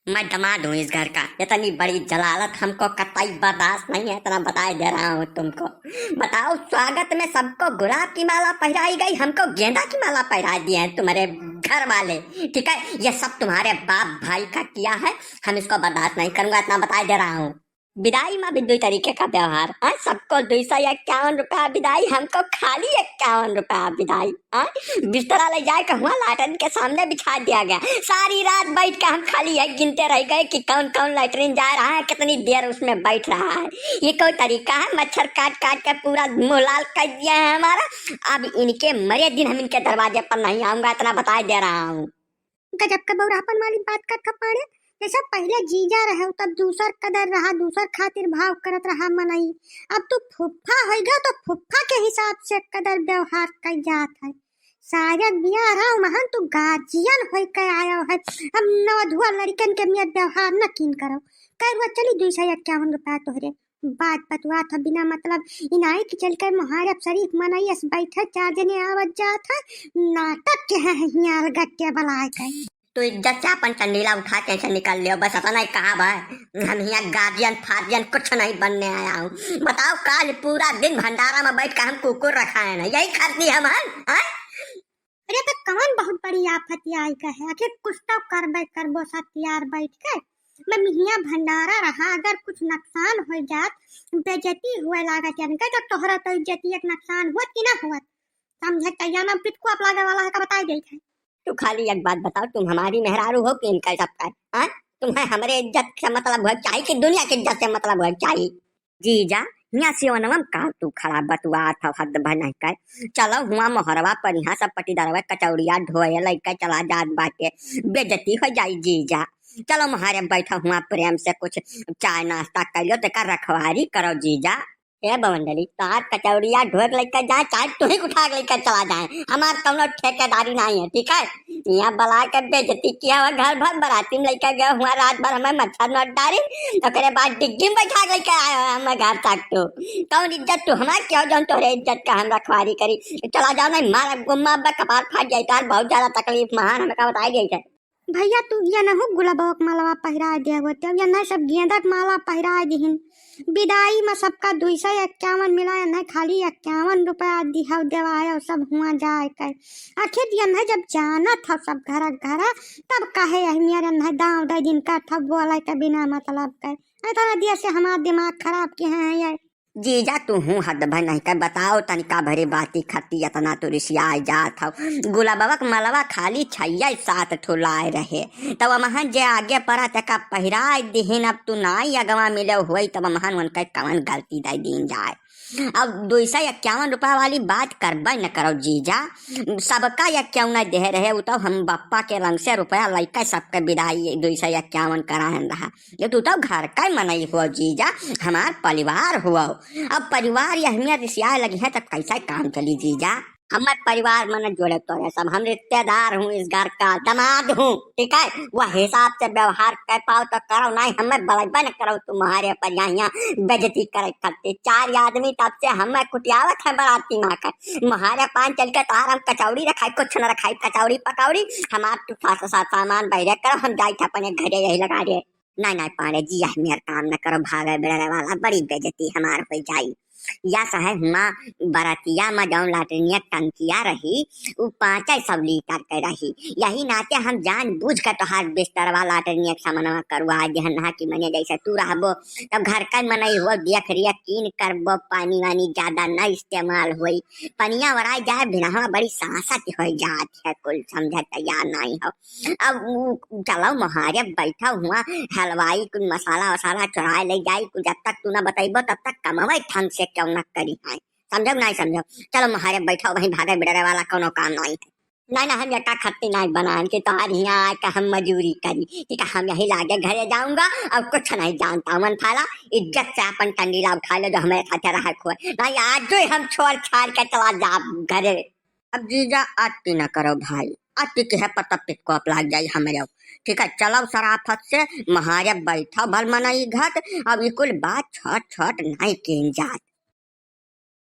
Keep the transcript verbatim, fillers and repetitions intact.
मैं दामाद हूँ इस घर का, इतनी बड़ी जलालत हमको कतई बर्दाश्त नहीं है, इतना बताए दे रहा हूँ तुमको। बताओ, स्वागत में सबको गुलाब की माला पहनाई गई, हमको गेंदा की माला पहना दिए हैं तुम्हारे घर वाले, ठीक है? ये सब तुम्हारे बाप भाई का किया है, हम इसको बर्दाश्त नहीं करूंगा, इतना बताए दे रहा हूँ। बिदाई मा भी दुई तरीके का व्यवहार, हाँ, सबको दुई सौ इक्यावन रुपया बिदाई, हमको खाली इक्यावन रुपया बिदाई, हाँ। बिस्तरा ले जाए के हुआ लाटरिन के सामने बिछा दिया गया। सारी रात बैठ के हम खाली यह गिनते रह गए कि कौन कौन लाटरिन जा रहा है, कितनी देर उसमें बैठ रहा है। ये कोई तरीका है? मच्छर काट काट के पूरा मुँह लाल कर दिया है हमारा। अब इनके मरे दिन हम इनके दरवाजे पर नहीं आऊंगा, इतना बताए दे रहा हूँ। गजब का बौरापन वाली बात करत ह पाड़े। जैसे पहिले जीजा रहे, तब दूसर कदर रहा, दूसर खातिर भाव करत रहा मनई। अब तू फुफ्फा होइगा, तो फुफ्फा के हिसाब से कदर व्यवहार कइ जात है। शायद बियाह रहा महन, तू गार्जियन होइके आयो है। अब नवधुआ लड़िकन के मियत व्यवहार न कीन करो। कह रुआ चली दुई सौ इक्यावन रुपया तोहरे। बात बतुआत ह बिना मतलब, इनाई के चल के मुहारब शरीफ मनई अस बैठे, चार जने आवत जात है, नाटक के है हियाँ अलगट्टे बलाए के। तू इज्जत से अपन चंडीला उठा के ऐसे निकल लियो, बस इतना ही कहा बा। हम हियाँ गार्जियन फार्जियन कुछ नहीं बनने आया हूँ। बताओ, काल पूरा दिन भंडारा में बैठ के हम कुकुर रखा है ना, यही खरीदी हम हैं, हैं? अरे, तो कौन बहुत बड़ी आफत आई का है? आखिर कुछ तो करबे करबो सा तियार बैठ के। मैं मिहिया भंडारा रहा, अगर कुछ नुकसान हो जात, बेइज्जती हुए लागत, यानी कि तो तोहरा तो इज्जती एक नुकसान हुआ कि ना हुआ? समझे तैयार ना, पिटको आप लागे वाला है का बताई देत है। तू खाली एक बात बताओ, तुम हमारी मेहरारू हो कि इनका सबका, हाँ? तुम्हें हमरे इज्जत से मतलब हुआ चाहिए कि दुनिया की इज्जत से मतलब हुआ चाहिए? जीजा, हियाँ सिवनवा में का तू खड़ा बतुआत हौ, हद भर नहीं कर। चलो हुआँ मोहरवा पर, हियाँ सब पटीदारवा कचौड़िया ढोए लइके चला जात बाटे, बेइज्जती हो जाई जीजा। चलो मोहरे बैठो हुआँ प्रेम से कुछ चाय नाश्ता कर लो, तेकर रखवारी करो जीजा। ए बवंडली, तोहार कचौड़िया ढोए लइके जाए, चाहे तू ही उठा के लइके चला जाए, हमार कौनो ठेकेदारी नहीं है, ठीक है? यहाँ बला के बेइज्जती किया हुआ, घर भर बराती में लइके गए हुआ, रात भर हमें मच्छर नोच डारी, ओकरे बाद डिग्गी में बैठा के लइके आए हुआ हमें घर तक। तो कौन इज्जत तू हमार क्यों, जौन तोहरे इज्जत का हम रखवारी करी? चला जाओ, नहीं मार गुम्मा बे कपार फाट जाए, तार बहुत ज्यादा तकलीफ महान हमें का बताई गई है। भैया तू ये नहु गुलाबवा के मालवा पहिराए दे होते, अब ये नहीं सब गेंदा के माला पहिराए दिहिन। बिदाई में सबका दुई सौ इक्यावन मिला, नहीं खाली इक्यावन रुपया दिहव देवायो सब हुआ जाए के। आखिर ये नहीं जब जानत हौ सब घर घर, तब काहे यही मेरे नहीं दाव दे दिन का था बोले के बिना मतलब के। इतना दिया से हमार दिमाग खराब किहे हैं ये। जीजा तू हूँ हद भर नहीं कर, बताओ तनिका भरी बाती खती इतना तू रिसियाए जात हौ। गुलाबवा के मलवा खाली छइया सात ठो लाए रहे, तब महन जे आगे पड़ा तेका पहिराए दिहिन। अब तू नाई अगवा मिले होई, तब महन उनका कवन गलती दे दीन जाए। अब दुई सौ इक्यावन रुपया वाली बात करबे न करो जीजा, सबका इक्यावन दे रहे, उ तो हम बप्पा के रंग से रुपया लइके सबके बिदाई दुई सौ इक्यावन करायन रहा। ये तू तो घर का मनई हुआ जीजा, हमार परिवार हुआ। अब परिवार ये हमें रिसियाए लगी है, तब कैसा काम चली जीजा? हमार परिवार मन जोड़े तोरे सब, हम रिश्तेदार हूँ इस घर का, दामाद हूँ, ठीक है? वह हिसाब से व्यवहार कर पाओ तो करो, नहीं हमें बलैबे न करो तुम्हारे पर यहाँ, यहाँ बेइज्जती करे खातिर। चार आदमी तब से हमें कुटियावत है बराती माँ का, तुम्हारे पान चल के तार हम कचौड़ी रखाई, कुछ न रखाई, कचौड़ी पकौड़ी। हमार तू सा-, सा-, सामान बहिरे करो, हम जाइत अपने घरे यही लगा दे। नहीं, नहीं पाड़े जी, यह मेर काम न करो, भागे बिड़रे वाला, बड़ी बेइज्जती हमार हो जाई। या सहे हुआ बरतिया में जौन लाटरिनिया टंकिया रही, उ पाँचे सौ लीटर के रही। यही नाते हम जान बूझ के तोहार बिस्तरवा लाटरिनिया के सामनवा करवा दिहन, ना कि मने जैसे तू रहबो, तब घर का मनई हो, देख रेख कीन करबो, पानी वानी ज्यादा न इस्तेमाल होई, पनिया वराई जाए, बिनहवा बड़ी सांसत हो जात है, कुल समझे तैयार नहीं हो। अब उ चलो मोहारे बैठा हुआ, हलवाई कुल मसाला वसाला चुराए ले जाई, कुल जब तक तू ना बतैबो तब तक कमवे ढंग से क्यों ना करी है, समझो नहीं समझो? चलो मोहारे बैठो, वहीं भागे बिड़रे वाला कोनो काम नहीं है। नहीं ना, हम यटा खत्ती नहीं बनान कि तोहार हियाँ आए के हम मजूरी करी, ठीक है? हम यही लागे घरे जाऊंगा, अब कुछ नहीं जानता मन थाला, इज्जत से अपन टंडीला उठा ले जो हमारे साथ रहा खोए। नहीं, आज जो हम छोड़ छाड़ के चला जा घरे। अब जीजा अति न करो भाई, अति के है पता पिटको आप लाग जाई हमरे। ठीक है, चलो सराफत से महारे बैठो भल मनई घट, अब ई कुल बात छोट छोट नहीं कीन जात।